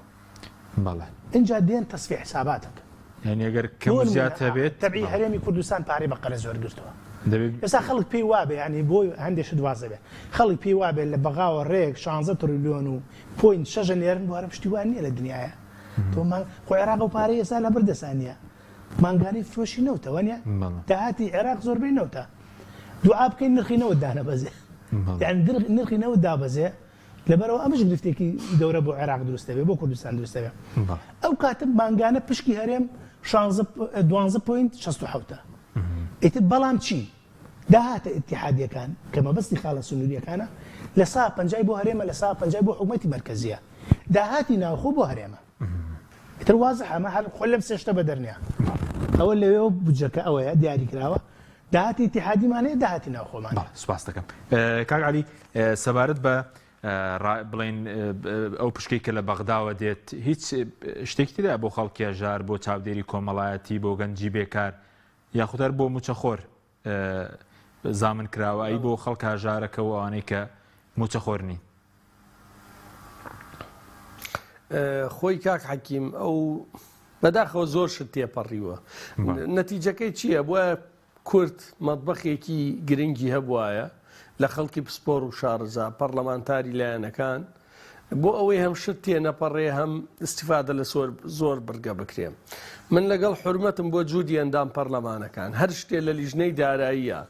بەڵێ. ئینجا دێن تەسفیە حسابات ئەکەن. یانی ئەگەر کەم بۆ و نمونە زیاد هەبێت تەبعی بەڵێ. هەرێمی کوردستان پارەی بە قەرز وەرگرتووە. دەبێ. ئێستا خەڵک پێی وابێ یانی بۆ هەندێ شت واز دەبێ خەڵک پێی وابێ لە بەغاوە ڕێک شانزە تڕیلیۆن و point شەش ئەنێرن بۆ هەرێم شتی وا نییە لە دنیایا تۆ مانگ خۆ عێراق ئەو پارەی ئێستا لەبەر دەسا نییە مانگانەی فرۆشی نەوتە وانە بەڵێ. داهاتی عێراق زۆربەی نەوتە دوعا بکەین نرخی نەوت دانەبەزێ بەڵێ. یانی نرخی نەوت دابەزێ لەبەرئەوە ئەمەش گرفتێکی گەورە بۆ عێراق دروست دەبێت، بۆ کوردستان دروست دەبێت. ئەو کاتە مانگانە پشکی هەرێم شانزە دوانزە point 67 ە. ئیتر بەڵام چی؟ داهاتە ئیتیحادیەکان کە مەبەستی خاڵە سنووریەکانە لە سا پەنجای بۆ هەرێمە لە سا پەنجای بۆ حکومەتی مەرکەزیە داهاتی ناوخۆ بۆ هەرێمە ئیتر وازح ئەمە هەر خۆ لەم سێ شتە بەدەر نیە ئەوە لەوێ بودجەکە ئەوەیە دیاری کراوە داهاتی ئیتیحادیمان هەیە داهاتی ناوخۆمان بەڵێ سوپاس دەکەم کاک عەلی سەبارەت بە بڵێن ئەو پشکەی کە لە بەغداوە دێت هیچ شتێکی تێدا بۆ خەڵکی هەژار بۆ چاودێری کۆمەڵایەتی بۆ گەنجی بێکار یاخود هەر بۆ موچەخۆر زامن کراوە ئەی بۆ خەڵک هەژارەکە و ئەوانەی کە موچەخۆر نین؟ خۆی کاک حەکیم ئەو بەداخەوە زۆر شت تێپەڕیوە نەتیجەکەی چییە؟ بۆیە کورد مەتبەخێکی گرنگی هەبوایە لە خەڵکی پسپۆر و شارەزا، پەڕلەمانتاری لایەنەکان، بۆ ئەوەی هەم شت تێنەپەڕێ هەم ئیستیفادە لە زۆر بڕگە بکرێ. من لەگەڵ حورمەتم بۆ جوودی ئەندام پەڕلەمانەکان، هەر شتێ لە لیژنەی داراییە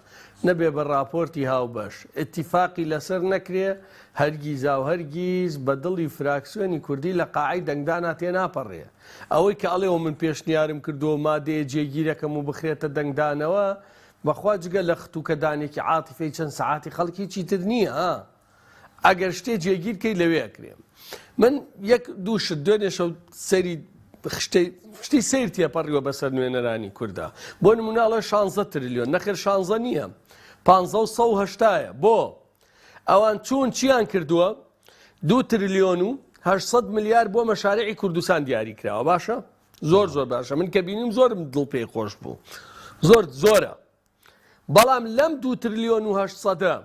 نەبێ بە ڕاپۆرتی هاوبەش، ئیتیفاقی لەسەر نەکرێ، هەرگیزاوهەرگیز بە دڵی فراکسیۆنی کوردی لە قاعەی دەنگدانا تێناپەڕێ. ئەوەی کە ئەڵێ من پێشنیارم کردووە و مادەیە جێگیرەکەم و بخرێتە دەنگدانەوە، بەخوا جگە لە ختوکەدانێکی عاتیفەی چەند سەعاتی خەڵک هیچی تر نییە ها. ئەگەر شتێ جێگیر کەی لەوێ ئەکرێ. من یەک دوو شت دوێنێ شەو سەیری خشتەی شتی سەیر تێپەڕیوە بەسەر نوێنەرانی کوردا. بۆ نمونە ئەڵێ شانزە ترلیۆن، نەخێر شانزە نییە، پانزە و سەد و هەشتایە. بۆ؟ ئەوان چوون چیان کردووە؟ دوو ترلیۆن و 800 ملیار بۆ مەشارعی کوردستان دیاری کراوە باشە زۆر زۆر باشە من کە بینیم زۆرم دڵ پێی خۆش بوو زۆر زۆرە بەڵام لەم دوو ترلیۆن و 800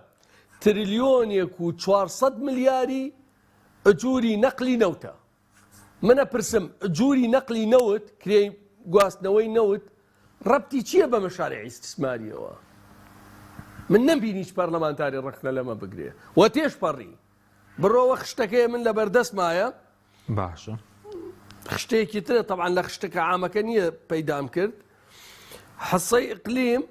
ترلیۆنێک و 400 ملیاری ئجوری نەقلی نەوتە من ئەپرسم جوری نەقلی نەوت، کرێی گواستنەوەی نەوت ڕەبتی چییە بە مەشاریعی ئیستیسمارییەوە؟ من نەمبینی هیچ پەرلەمانتاری ڕەخنە لەمە بگرێ و تێشپەڕی. بڕۆوە خشتەکەی من لەبەردەستمایە. باشە. خشتەیەکی ترە تەبعەن لە خشتەکە عامەکە نییە پەیدام کرد. حسەی ئیقلیم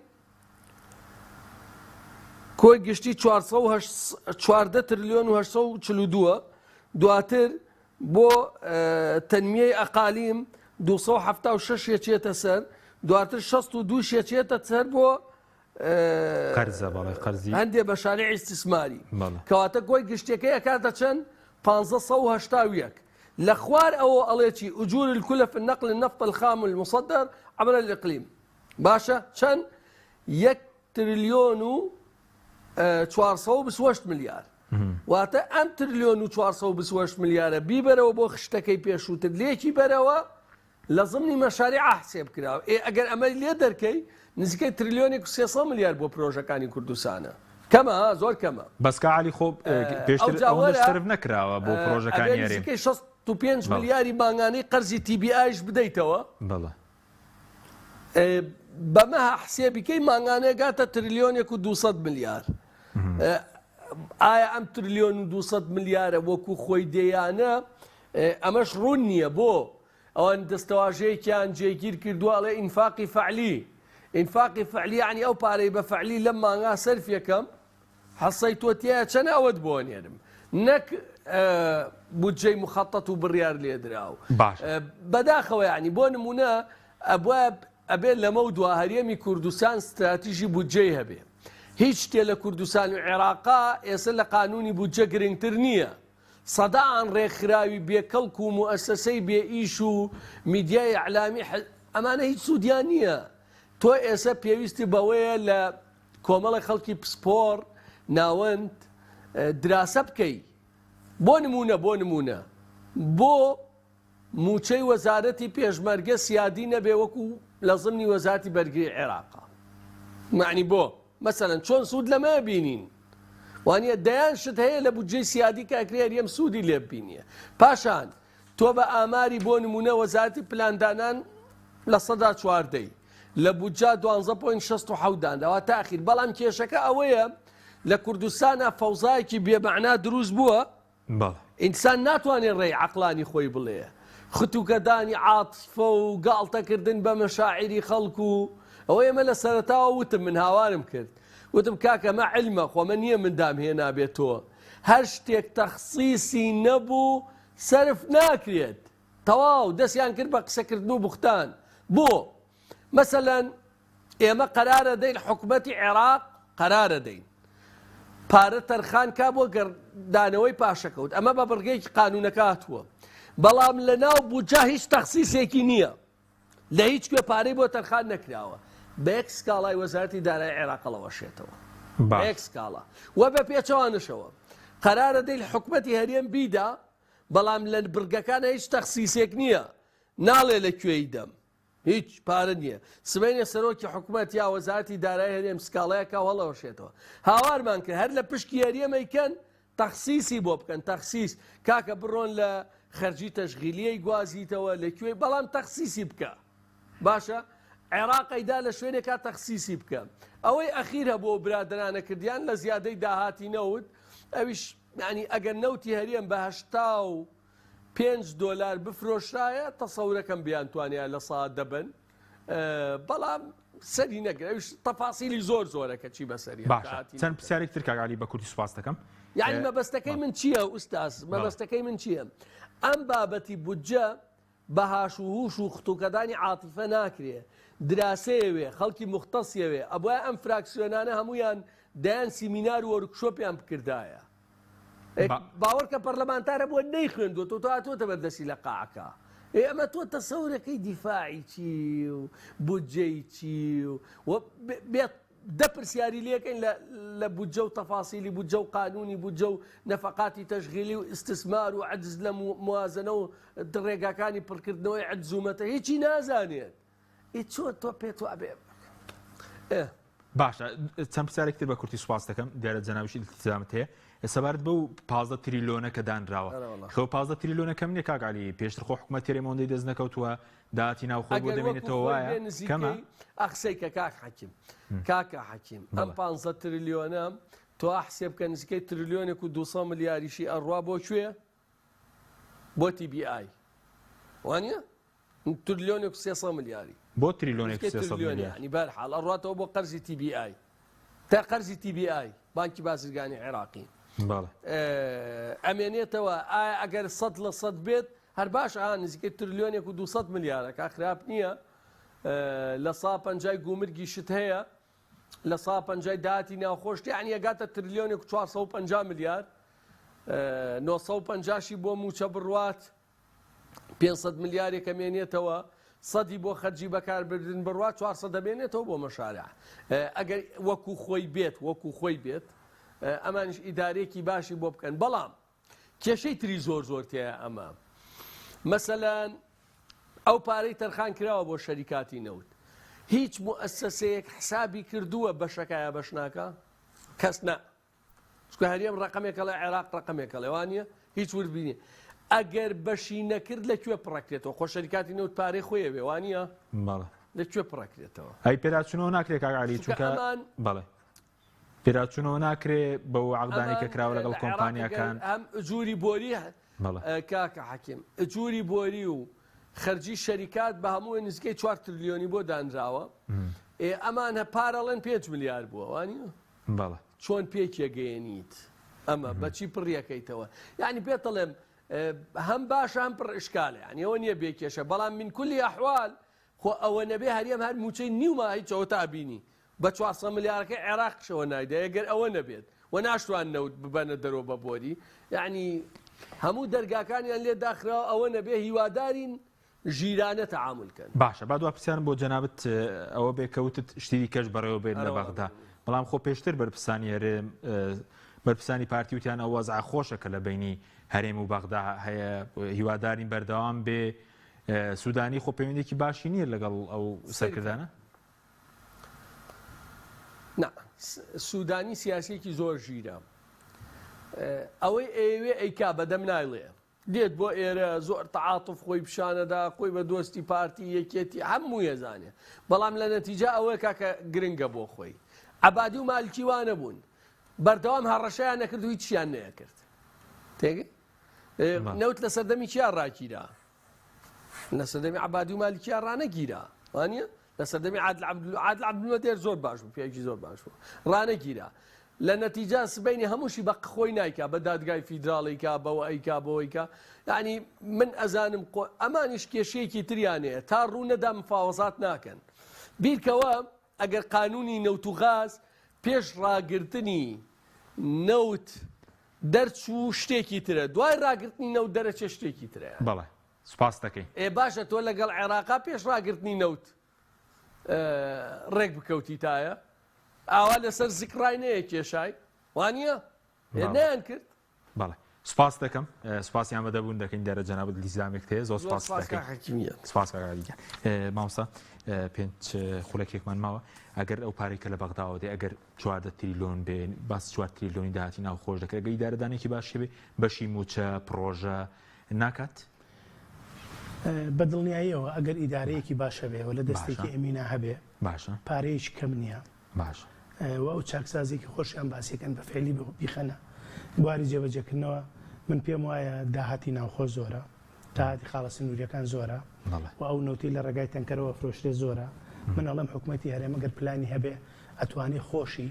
کۆی گشتی 14 ترلیۆن و 842 دواتر بۆ تەنمیەی ئەقالیم 276 یەچێتە سەر دواتر 62 یەچێتە سەر بۆ قەرزە بەڵێ قەرزی هەندێ بە شارع ئیستیسماری کەواتە کۆی گشتیەکەی ئەکاتە چەند 1581 لە خوار ئەوە ئەڵێ چی اجور الكلف النقل النفط الخام المصدر عبر الاقلیم باشە چەند؟ یەک ترلیۆن و 428 ملیار واتە ئەم ترلیۆن و 428 ملیارە بیبەرەوە بۆ خشتەکەی پێشووتر لێکی بەرەوە لە زمنی مەشاریع حسێب کراوە ئێ ئەگەر ئەمەی لێ دەرکەی نزیکەی ترلیۆنێک و 300 ملیار بۆ پرۆژەکانی کوردستانە کەمە ها زۆر کەمە بەس کا عەلی خۆ پێشتر ئەوەندەش سەرف نەکراوە بۆ پرۆژەکانی هەرێم نزیکەی 65 ملیاری مانگانەی قەرزی تی بی ئایش بدەیتەوە بەڵێ بەمە حسێبی کەی مانگانەیە گاتە ترلیۆنێک و 200 ملیار ئایا ئەم ترلیۆن و 200 ملیارە وەکو خۆی دێیانە ئەمەش ڕوون نییە بۆ ئەوان دەستەواژەیەکیان جێگیر کردووە ئەڵێ ئینفاقی فەعلی ئینفاقی فەعلی یعنی ئەو پارەی بە فەعلی لەم مانگا سەرفیەکەم حەسەی تۆ تیایە چەنە ئەوەت بۆ ئەنێرم نەک بودجەی مخەتەت و بڕیار لێدراو باش بەداخەوە یعنی بۆ نمونە ئەبوایە ئەبێ لەمە و دوا هەرێمی کوردستان ستراتیژی بودجەی هەبێ هیچ شتێ لە کوردستان و عێراقا ئێستا لە قانونی بودجە گرنگتر نییە سەدان ڕێکخراوی بێ کەڵک و موئەسەسەی بێ ئیش و میدیای ئیعلامی ئەمانە هیچ سوودیان نییە تۆ ئێستا پێویستی بەوەیە لە کۆمەڵێک خەڵکی پسپۆڕ ناوەند دراسە بکەی بۆ نمونە بۆ نمونە بۆ موچەی وەزارەتی پێشمەرگە سیادی نەبێ وەکو لە زمنی وەزارتی بەرگری عێراقا معنی بۆ مەسەلەن چۆن سوود لەمە بینین وانە دەیان شت هەیە لە بودجەی سیادی کاکرێ هەرێم سوودی لێ ببینیە پاشان تۆ بە ئاماری بۆ نموونە وەزارەتی پلاندانان 14% ی لە بودجە 12.67 دانراوە تاخیر بەڵام کێشەکە ئەوەیە لە کوردستانا فەوزایەکی بێمەعنا دروست بووە ئینسان ناتوانێت ڕێی عەقڵانی خۆی بڵێ ختوکەدانی عاتفە و گاڵتەکردن بە مەشاعیری خەڵک و ئەوە ئێمە لە سەرەتاوە وتم من هاوارم کرد وتم کاکە ئەمە عیلمە خۆ ئەمە نییە من دامهێنابێت تۆ هەر شتێک تەخسیسی نەبوو سەرف ناکرێت تەواو دەستیان کرد بە قسەکردن و بوختان بۆ مەسەلەن ئێمە قەرارە دەین حکومەتی عێراق. قەرارە دەین پارە تەرخان کا بۆ گەڕدانەوەی پاشەکەوت ئەمە بە بڕگەیەکی قانونەکە هاتووە بەڵام لە ناو بودجە هیچ تەخسیسێکی نییە لە هیچ کوێ پارەی بۆ تەرخان نەکراوە بە یەک سکاڵای وەزارەتی دارایی عێراق هەڵەوەشێتەوە بە یەک سکاڵا و بە پێچەوانەشەوە قەرارە دەیل حکومەتی هەرێم بیدا بەڵام لە بڕگەکان هیچ تەخسیسێک نییە ناڵێ لە کوێی دەم هیچ پارە نییە سبەینێ سەرۆکی حکومەت یا وەزارەتی دارایی هەرێم سکاڵایەکە و هەڵەوەشێتەوە هاوارمان کرد هەر لە پشکی هەرێم ئەیکەن تەخسیسی بۆ بکەن تەخسیس کاکە بڕۆن لە خەرجی تەشغیلیەی گوازیتەوە لە کوێی بەڵام تەخسیسی بکە باشە عێراق ئەیدا لە شوێنێکا تەخسیسی بکە ئەوەی ئەخیر هەبوو برادرانە کردیان لە زیادەی داهاتی نەوت ئەویش یعنی ئەگەر نەوتی هەرێم بە 85 دۆلار بفرۆشرایە تەسەورەکەم بیانتوانیا لە سا دەبن بەڵام سەری نەگرت ئەویش تەفاسیلی زۆر زۆرە کە چی بەسەری باشە چەند پرسیارێک تر کاک عەلی بە کورتی سوپاس دەکەم یعنی مەبەستەکەی من چییە ئوستاز مەبەستەکەی من چییە ئەم بابەتی بودجە بە هاش و هوش و ختوکەدانی عاتیفە ناکرێ دراسەیەوێ خەڵکی مختصیەوێ ئەبوایە ئەم فراکسیۆنانە هەمویان دەیان سیمینار و وەرکشۆپیان بکردایە باوەڕکە پەرلەمانتارە بووە نەیخوێندووە تۆ هاتووەتە بەردەستی لە قاعەکە ئێ ئەمە تۆ تەسەورەکەی دیفاعی چی و بودجەی چی و بێت دە پرسیاری لەکەین لە بودجە و تەفاسیلی بودجە و قانونی بودجە و نەفقاتی تەشغیلی و ئیستثمار و عجز لە موازنە و ڕێگاکانی پڕکردنەوەی عجزومەتە هیچی نازانێت ئی چۆن تۆ پێت وابێ ئێ. باشە چەند پرسیارێک تر بە کورتی سوپاس دەکەم دیارە جەنابیش التزامت هەیە سەبارەت بەو 15 تریلۆنە کە دانراوە خۆ 15 تریلۆنە کەم نییە کاک عەلی پێشتر خۆ حکومەت هەرێم ئەوەندەی دەست نەکەوتووە داهاتی ناوخۆی بۆ ئەگەر وەکو دەمێنێتەوە خۆی وایە بێ کەمە نزیکەی ئەخسەی کە کاک حەکیم کاکە حەکیم ئەم بەڵێ. 15 تریلیۆنە تۆ حسێب کە نزیکەی تریلیۆنێک و 200 ملیاریشی ئەڕوا بۆ کوێ بۆ تی بی ئای وانە ترلیۆنێک و 300 ملیاری. بۆ تریلۆنێک و نزیکەی 300 ترلیۆن ملیار؟ یانی بەرحاڵ ئەڕواتەوە بۆ قەرزی تی بی ئای تا قەرزی تی بی ئای بانکی بازرگانی عێراقی بەڵێ. ئەمێنێتەوە ئایا ئەگەر 100% بێت هەر باش ئا نزیکەی ترلیۆنێک و 200 ملیارەکە خراپ نییە لە سا پەنجای گومرگی شت هەیە لە سا پەنجای داهاتی ناوخۆشت یعنی ئەگاتە ترلیۆنێک و 450 ملیار 950 شی بۆ موچە بڕوات 500 ملیارێک ئەمێنێتەوە سەدی بۆ خەرجی بەکاربردن بڕوا 400 دەمێنێتەوە بۆ مەشارع ئەگەر وەکو خۆی بێت وەکو خۆی بێت ئەمانش ئیدارێکی باشی بۆ بکەن بەڵام کێشەی تری زۆر زۆر تێیە ئەمە مەسەلەن ئەو پارەی تەرخان کراوە بۆ شەریکاتی نەوت هیچ موئەسەسەیەک حسابی کردووە بەشەکایە بەش ناکە کەس نا چونکە هەرێم ڕقمێک ئەڵێ عێراق ڕقمێک ئەڵێ وانە هیچ وردبینی ئەگەر بەشی نەکرد لە کوێ پڕەکرێتەوە خۆ شەریکاتی نەوت پارەی خۆیەوێ وانە لە کوێ پڕەکرێتەوە ئەی پێداچوونەوە ناکرێت کاک عەلی چونکە بەڵێ پێداچوونەوە ناکرێ بەو عەقدانەی کە کراوە لەگەڵ کۆمپانیاکان. هەم ئجوری بۆری کاکە حەکیم ئجوری بۆری و خەرجی شەریکات بە هەمووی نزیکەی 4 تریلیۆنی بۆ دانراوە ئێ ئەمانە پارەڵێن 5 ملیار بووە وانە بەڵێ چۆن پێکێگەیەنیت ئەمە بەچی پڕیەکەیتەوە یعنی پێتەڵێم هەم باشە هەم پڕ ئشکالە یعنی ئەوە نییە بێ کێشە بەڵام من کولی ئەحوال خۆ ئەوە نەبێ هەرێم هەر موچەی نیو ماهی چەوە تا بینی بە 400 ملیارەکەی عێراقشەوە نایدای گەر ئەوە نەبێت و ناشتوان نەوت ببەنە دەرەوە بە بۆری یعنی هەموو دەرگاکانیان لێ داخراوە ئەوە نەبێ هیوادارین ژیرانە تەعامول کەن. باشە با دوا پرسیارم بۆ جەنابت ئەوە بێ کە وتت شتی دیکەش بەڕێوە بێت لە بەغدا بەڵام خۆ پێشتر بەرپرسانی هەرێم بەرپرسانی پارتی وتیان ئەو وەزعە خۆشە کە لە بینی هەرێم و بەغدا هەیە هیوادارین بەردەوام بێ سوودانی خۆ پەیوەندێکی باشی نییە لەگەڵ ئەو سەرکردانە؟ نا سوودانی سیاسیەکی زۆر ژیرە ئەوەی ئەیەوێ ئەیکا بەدەم نایڵێ دێت بۆ ئێرە زۆر تەعاتوف خۆی پیشانەدا خۆی بە دۆستی پارتی یەکێتی هەموو یەزانێ بەڵام لە نەتیجە ئەوەیە کاکە گرنگە بۆ خۆی عەبادی و مالکی وانە بوون بەردەوام هەڕەشەیان نەکرد و هیچیان نەکرد تێگەی نەوت لە سەردەمی کیا ڕاگیرا لە سەردەمی عبادی و مالکیا ڕانەگیرا وانە لە سەردەمی عادل عبد عادل عبدالمەدێر زۆر باش بوو پیاوێکی زۆر باش بوو ڕانەگیرا لە نەتیجا سبەینێ هەمووشی بە خۆی نایکا بە دادگای فیدراڵی کا بەوە ئەیکا بەوەی کا یعنی من ئەزانم قۆ ئەمانیش کێشەیەکی تریان هەیە تا ڕوو نەدا مفاوەزات ناکەن بیرکەوە ئەگەر قانونی نەوت و غاز. پێش ڕاگرتنی نەوت دەرچوو شتێکی ترە دوای ڕاگرتنی نەوت دەرەچێ شتێکی ترە. بەڵێ سوپاست دەکەین. ئێ باشە تۆ لەگەڵ عێراقا پێش ڕاگرتنی نەوت ڕێک بکەوتیتایە ئاوا لەسەر زک ڕای نەیەکێشای وانە نەیان کرد بەڵێ سپاس دەکەم سپاسی ئامادەبوون دەکەین دیارە جەنابت لیزامێک هەیە زۆر سپاس دەکەین سپاس مامۆستا پێنج خولەکێکمان ماوە ئەگەر ئەو پارەی کە لە بەغداوە دێ ئەگەر 14 تریلیۆن بێ باس 4 تریلیۆنی داهاتی ناو خۆش دەکرێت گە ئیدارەدانێکی باش هەبێ بەشی موچە پڕۆژە ناکات؟ بە دڵنیاییەوە ئەگەر ئیدارەیەکی باش هەبێ و لە دەستێکی ئەمینا هەبێ باشە پارەیەکی کەم نییە باشە و ئەو چاکسازیەکی خۆشیان باسیەکەن بە فعلی بیخەنە بواری جێبەجێکردنەوە من پێم وایە داهاتی ناوخۆ زۆرە داهاتی خاڵە سنووریەکان زۆرە و ئەو نەوتی لە ڕێگای تەنکەرەوە فرۆشرێ زۆرە من ئەڵێم حکوومەتی هەرێم ئەگەر پلانی هەبێ ئەتوانێ خۆشی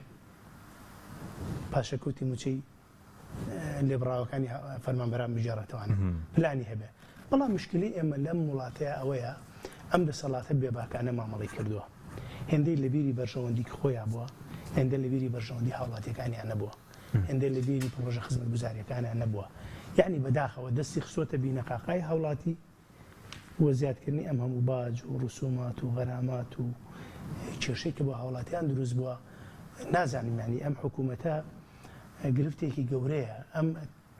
پاشەکەوتی موچەی لێبڕاوەکانی فەرمانبەران بگێڕێتەوانێ پلانی هەبێ بەڵام مشکلی ئێمە لەم وڵاتەیە ئەوەیە ئەم دەسەڵاتە بێباکانە مامەڵەی کردووە هێندەی لەبیری بەرژەوەندی خۆیان بووە هێندە لەبیری بەرژەوەندی هاوڵاتیەکانیان نەبووە هێندە لەبیری پڕۆژە خزمەتگوزاریەکانیان نەبووە یعنی بەداخەوە دەستی خستۆتە بینەقاقای هاوڵاتی و زیادکردنی ئەم هەموو باج و ڕسومات و غەرامات و کێشەی کە بۆ هاوڵاتیان دروست بووە نازانم یانی ئەم حکوومەتە گرفتێکی گەورەیە ئەم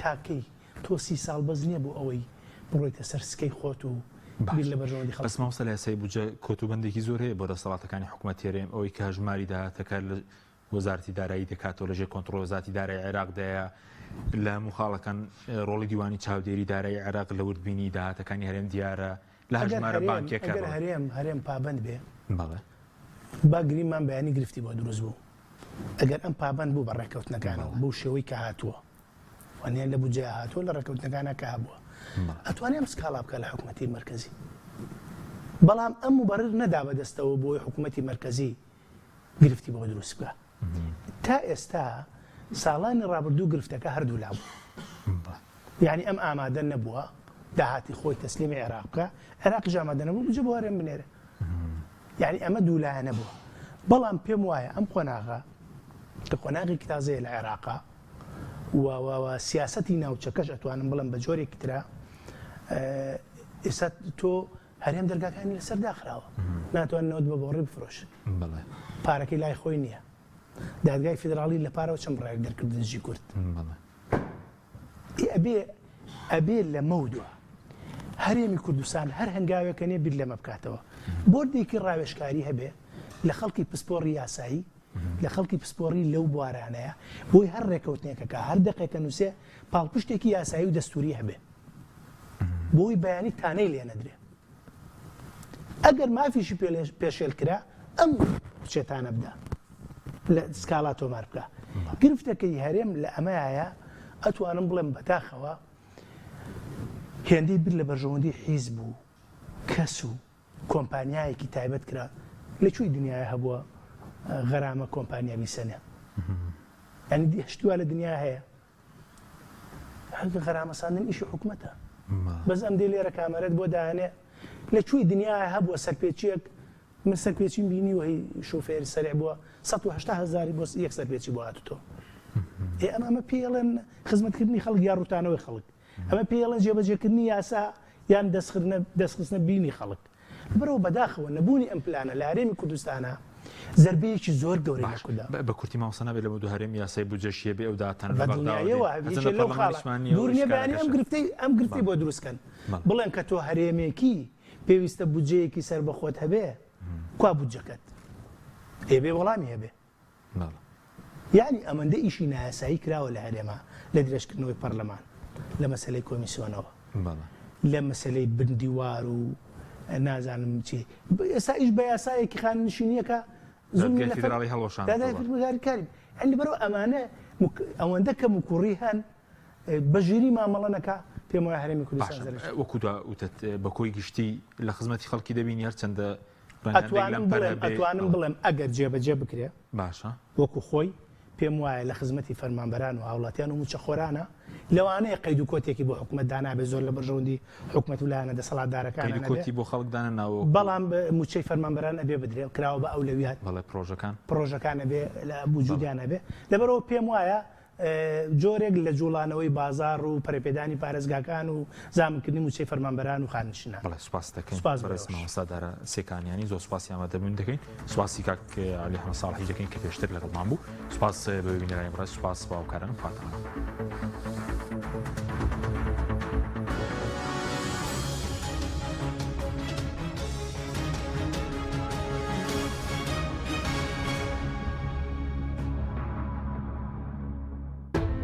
تاکەی تۆ سی ساڵ بەس نییە بۆ ئەوەی بڕۆیتە سەر سکەی خۆت و بیر لە بەرژەوەندی خەڵک بەس مامۆستا لە یاسای بودجە کۆتوبەندێکی زۆر هەیە بۆ دەسەڵاتەکانی حکوومەتی هەرێم ئەوەی کە هەژماری داهاتەکە لە وەزارەتی دارایی دەکاتەوە لەژێر کۆنتڕۆڵ وەزارەتی دارایی عێراقدایە لە هەموو خاڵەکان ڕۆڵی دیوانی چاودێری دارایی عێراق لە وردبینی داهاتەکانی هەرێم دیارە لە هەژمارە بانکیەکە ئەگەر هەرێم هەرێم پابند بێ بەڵێ با گریمان بەیانی گرفتی بۆ دروست بوو ئەگەر ئەم پابند بوو بە ڕێککەوتنەکانەوە بەو شێوەی کە هاتووە وانیان لە بودجەیا هاتووە لە ڕێککەوتنەکانە کە هەبووە ئەتوانێ ئەم سکاڵا بکە لە حکوومەتی مرکزی بەڵام ئەم مبرر نەدا بەدەستەوە بۆی حکوومەتی مرکزی گرفتی بۆ دروست بکە تا ئێستا ساڵانی ڕابردوو گرفتەکە هەردوو لا بوو یعنی ئەم ئامادە نەبووە داهاتی خۆی تەسلیمی عێراق بکە عێراقیش ئامادە نەبوو بجە بۆ هەرێم بنێرە یعنی ئەمە دوولایەنە بووە بەڵام پێم وایە ئەم قۆناغە کە قۆناغێکی تازەیە لە عێراقا و سیاسەتی ناوچەکەش ئەتوانم بڵێم بە جۆرێکی ترە ئێستا تۆ هەرێم دەرگاکانی لەسەر داخراوە ناتوان نەوت بە بۆڕی بفرۆشن پارەکەی لای خۆی نییە دادگای فیدراڵی لە پارەوە چەند بڕیار دەرکرد دژی کورد ئەبێ ئەبێ لە مەودووە هەرێمی کوردستان هەر هەنگاوێکە نیە بیر لەمە بکاتەوە بۆردێکی ڕاوێشکاری هەبێ لە خەڵکی پسپۆڕی یاسایی لە خەڵکی پسپۆڕی لەو بوارانەیە بۆی هەر ڕێکەوتنێکەکە هەر دقێکە نووسێ پاڵپشتێکی یاسایی و دەستوری هەبێ بۆی بەیانی تانەی لێ نەدرێ ئەگەر مافیشی پێشێل کرا ئەم بچێتانە بدا لە سکاڵا تۆمار بکە گرفتەکەی هەرێم لە ئەمەیە ئەتوانم بڵێم بەداخەوە هێندەی بیر لە بەرژەوەندی حیزب و کەس و کۆمپانیایەکی تایبەت کرا لە کوێی دنیاە هەبووە غەرامە کۆمپانیا بیسەنێ یعنی شتوا لە دنیا هەیە غەرامەساندن ئیشی حکومەتە بەس ئەم دێ لێرە کامەرەت بۆ دانێ لە کوێی دنیا هەبووە سەرپێچیەک من سەرپێچیم بینی وهی شوفێر سەرع بووە 180 هزاری بۆ یەک سەرپێچی بۆ هاتوتۆ ئێ ئەم ئەمە پێڵێن خزمەتکردنی خەڵک یا ڕوتانەوەی خەڵک ئەمە پێڵێن جێبەجێکردنی یاسا یان دەستخستنە بینی خەڵک لەبەرئەوە بەداخەوە نەبوونی ئەم پلانە لە هەرێمی کوردستانا زەربەیەکی زۆر گەورەی لە باش کوردە. بە کورتی مامۆستا نابێت لەمەودوا هەرێم یاسای بودجەشی هەبێ ئەو داهاتانە لە بە بەغداوە دێ دڵنیاییەوە هەرچەندە یەکێ لەو خاڵە پەرلەمانیشمان نییە و دوور نییە بەیانی ئەم ئیشکالەکەشە گرفتەی ئەم گرفتەی بەڵێ بۆ دروست کەن بەڵێ بڵێن کە تۆ هەرێمێکی پێویستە بودجەیەکی سەربەخۆت هەبێ کوا بودجەکەت؟ ئێ بێ وەڵامی هەبێ. بەڵێ. یەعنی ئەمەندە ئیشی نایاسایی کراوە لە هەرێما لە درێژکردنەوەی پەرلەمان لە مەسەلەی کۆمیسیۆنەوە بەڵێ. لە مەسەلەی بندیوار و نازانم چی ئێستا ئیش بە یاسایەکی خانەنشینیەکە زوڵمی دادگای لە فەر فیدراڵی دادگای هەڵوەشاندەوە. فیدراڵی کاری یەعنی لەبەرئەوە ئەمانە ئەوەندە کەموکوڕی هەن بە ژیری مامەڵە نەکا پێم وایە هەرێمی کوردستان باشە زەرەر وەکو دوا وتت بە کۆی گشتی لە خزمەتی خەڵکی دەبینی هەرچەندە ڕەنگە هەندێک ئەتوانم لەم پەر بڵێم هەبێ ئەتوانم بەڵێ. بڵێم ئەگەر جێبەجێ بکرێ باشە. وەکو خۆی. پێم وایە لە خزمەتی فەرمانبەران و هاوڵاتیان و مووچەخۆرانە، لەوانەیە قەید و کۆتێکی بۆ حکومەت دانابێت زۆر لە بەرژەوەندی حکومەت و لایەنە دەسەڵاتدارەکانە قەید و نەبێ. کۆتی بۆ خەڵک دانەناوە وەکو. بەڵام مووچەی فەرمانبەران ئەبێ بدرێ، کراوە بە ئەولەویات. بەڵێ پڕۆژەکان. پڕۆژەکان ئەبێ لە بەڵێ. وجودیان هەبێ. لەبەرئەوە پێم وایە جۆرێک لە جوڵانەوەی بازاڕ و پەرەپێدانی پارێزگاکان و زامنکردنی مووچەی فەرمانبەران و خانەنشینان. بەڵێ سوپاست دەکەین سوپاس بۆ بەڕێز ئێوەش. مامۆستا دارا سێکانیانی زۆر سوپاسی ئامادەبوونت دەکەین سوپاسی کاک عەلی حەمە ساڵحیش دەکەین کە پێشتر لەگەڵمان بوو سوپاس بە بینەرانی بەڕێز سوپاس بۆ هاوکارانم خواتان لەگەڵ.